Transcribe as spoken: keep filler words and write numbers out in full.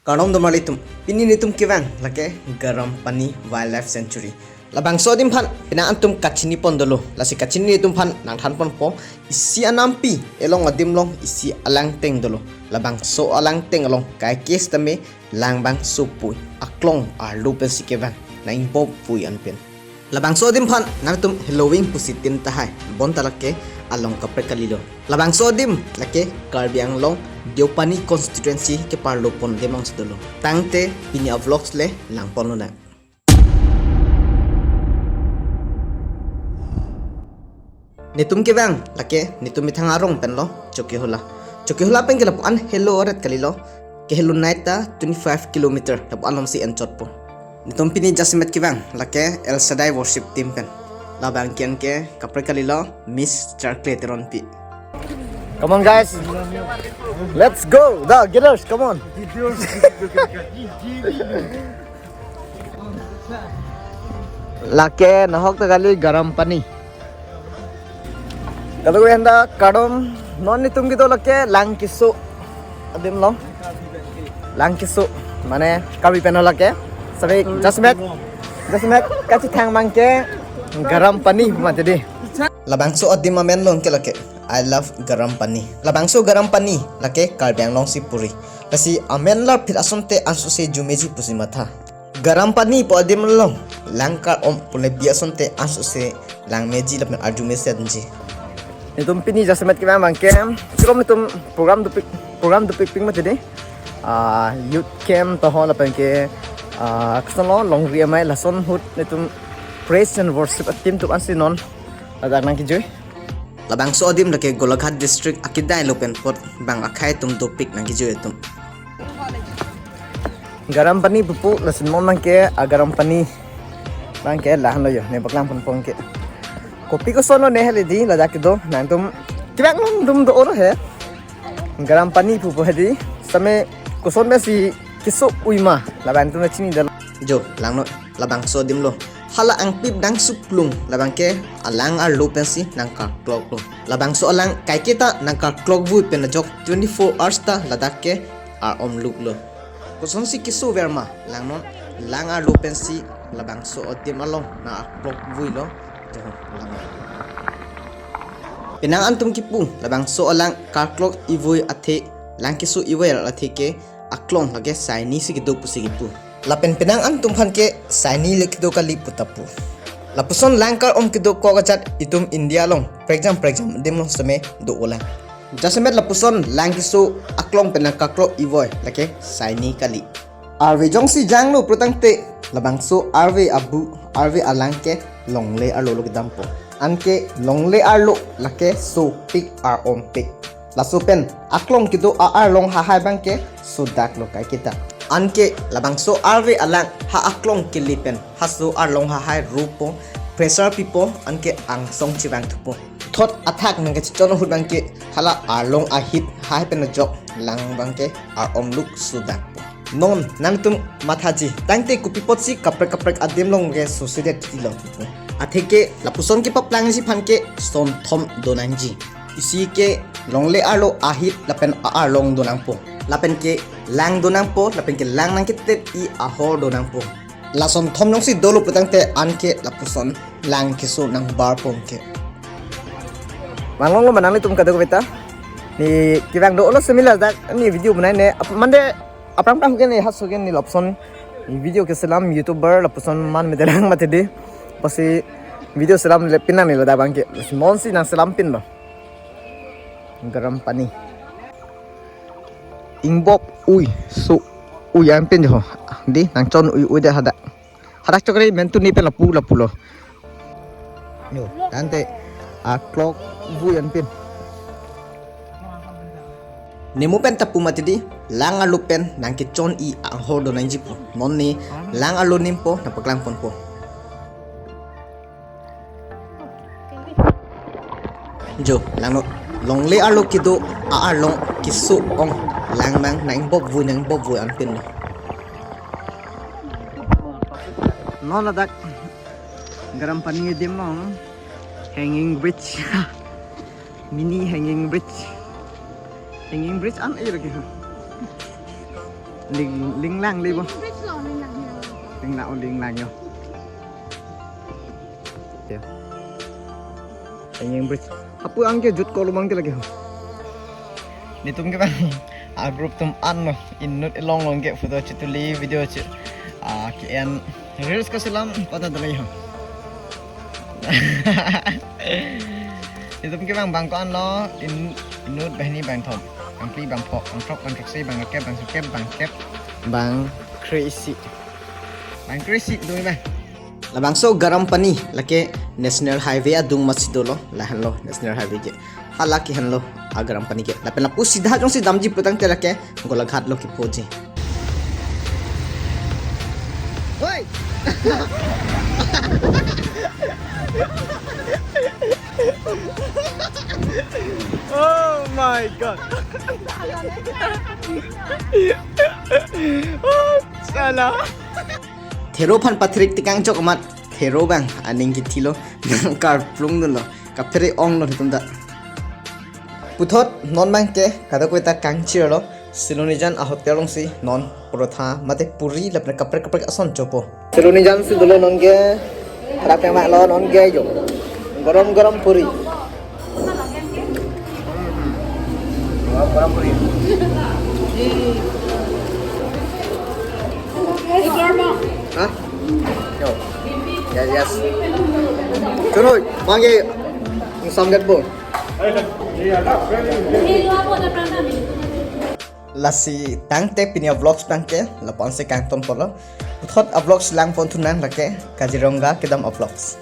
Kardom do marlitum, pini netum kevang lake Garampani Wildlife Sanctuary. Labangso adim aphan penang antum kachini pon dolo, lasi kachini netum aphan nangthan ponpo, isi anampi elong adim along isi alangteng dolo. Labangso alangteng along kaike sitame lang abang sopui, aklong arlo pensi kevang, nang-ingbop vui anpen. Labangso adim aphan nangtum heloving pusi tin tahai, bonta lake along kaprek kalilo. Labangso adim lake Karbi Anglong Deopani constituency keparlo pon adim alongsi dolo. Tangte pini avlogs le lang ponlonang. Netum kevang lake netum methang arong penlo Chokihola. Chokihola pen ke lapu-an helo aret kalilo. Kehelo nai ta twenty-five kilometer lapu-an alongsi enchotpo. Netum pini jasemet kevang lake El Shaddai worship team pen. Labang ke-en ke kaprek kalilo, Miss Charkle Teronpi. Come on, guys. Let's go. The Gators, come on. Lake nahok ta kali Garampani. Kadokave aphan ta kardom, non netum kedo lake lang keso adim along. Lang keso, mane Karbi pen lake. Sabi jasemet, jasemet kachethang abang ke Garampani mati di. Labangso adim amen along ke lake I love Garampani. Labangso Garampani lake Karbi Anglong si puri. Lasi amen larphit asonte ansose arjumeji pusi matha. Garampani pu adim along lang kar-om pule bi asonte ansose langmeji lapen arjume setji. Netum pini jasemet kevang abang ke, chiklo netum program dopik, program dopik pik mati di. Ah, youth camp toho lapen ke, ah, kosonlo longri amei lason ahut netum praise and worship a-team atum ansi non ladak nangkejui. Labangso adim lake Golaghat district akedai lo pen apot bang akhei atum dopik nangkejui atum. Garampani pupu, lasi non abang ke a-Garampani abang ke lahenlo jo, ne paklang ponpo ke. Kopi kosonlo ne heli di, ladak kedo, nangtum kevang along dum do-olo he. Garampani pupu hedi, sitame koson pensi keso-ui ma, labang netum chini dalo. Jo, langnon, labangso adim lo. Hala angpip dang suplung, labang ke alang arlo pensi nangkarkloklo. Labangso alang kaike ta nangkarklok vui pen ajok twenty-four hours ta ladak ke ar-om luklo. Kosonsi keso ver ma, langnon, lang arlo pensi labangso adim along nang-arklok vuilo. Jo, langnon. Penang antum kipu, labangso alang karklok-i vui athe, lang keso-i vui athe ke, aklong lake saini si kedo pusi kipu. Lapen penang antum aphan ke saini le kedo kali pu ta pu. Lapuson lang kar-om kedokok ajat itum India along prekjam prekjam adim along sitame do-olang. Jasemet lapuson lang keso aklong pen lang karklok-i vui lake saini kali. Arve jongsi janglo pulotangte labangso arve abu, arve alang ke longle arlo lo kedampo. Anke longle arlo lake sopik ar-ompik. Laso pen aklong kedo a-arlong hahai abang ke sodaklo kaike ta. Anke labangso arve alang ha aklong kele pen haso arlong hahai ropo, pressure pipo, anke angsong chevangthupo. Thot athak nangkachechon ahut abang ke hala arlong ahit hahai pen ajok lang abang ke ar-om luk sodakpo. Non nangtum mathaji, tangte kopi apotsi kaprek kaprek adim along ke sose det-ilo. Atheke lapuson kepaplangji aphan ke sonthom donangji. Isi ke longle arlo ahit lapen a-arlong donangpo. Lapen ke lang donangpo, lapen ke lang nangketet-i ahor donangpo. Lasonthom jongsi dolo pulotangte anke lapuson lang keso nangbarpo ke. Vang longlo ma nanglitum kadokave ta. Ne kevang do-olo semi ladak ne video bonaine ap-, mande aphrang aphrang ke ne haso ke ne lapuson video keselam YouTuber lapuson man metelang mati di. Pasi video selamle pinang ne ladak abang ke. Nonsi nangselam pinlo. Garampani. Ingbop vui, so-ui anpen jo. Di nangchon-ui-ui det hadak. Hadak chokri mentu ni pen lapu lapulo. Jo, tangte aklok vui anpen. Nemu pen ta pu mati di, lang arlo pen nangkechon-i ahor donangji pu. Non ne lang arlo nimpo nangpaklang ponpo. Jo, langnon, longle arlo kedo a-arlong keso-ong lang abang nang-ingbop vui nang-ingbop vui anpenlo. Non ladak Garampani adim along hanging bridge. Mini hanging bridge. Hanging bridge an air ke. Ling, linglang le bo. Bridge lo, linglang, linglang. Linglang, oh, linglang yo. Ya. Hanging bridge. Apu angke jut kolomang ke lake ho. Netum ke bang, a group atum anlo, inut elong long ke photo chituli, video chi, ah, ke-en reels kaselam pada dalai ho. Netum ke bang bang ko-anlo, in, inut banghini bangthom, bangphli bangpho, bangthrok bangthroksi, bangkep bangkep, bangkep, bangkre-isi, bangkre-isi netum ke bang. Labangso Garam Pani lake National Highway adung masi dolo, lahenlo National Highway ke. Hala ke henlo a Garam Pani ke. Lapen lapu sidha jongsi damji putangte lake Golaghat lo kipoji. Oi! Oh my God. Oh, salah. Thero aphan pathirik tekang chok amat thero bang aning kithilo, nang karplung dunlo, kaphere onglo netum ta. Puthot non bang ke kadokave ta kangchirlo, Silonijan a hotel alongsi non porotha mate puri lapen kaprek kaprek ason chopo. Silonijan si dolo non ke, harap yang mak lo non ke jo. Gorom gorom puri. Gorom gorom puri. Hah? Yo. Yes, yes. Chunoi, mangge. Samget bo. Lasi tangte pini a vlogs bang ke lapu-an si kangton polo. Puthot a vlogs langpon thunang lake Kaziranga kedam a vlogs.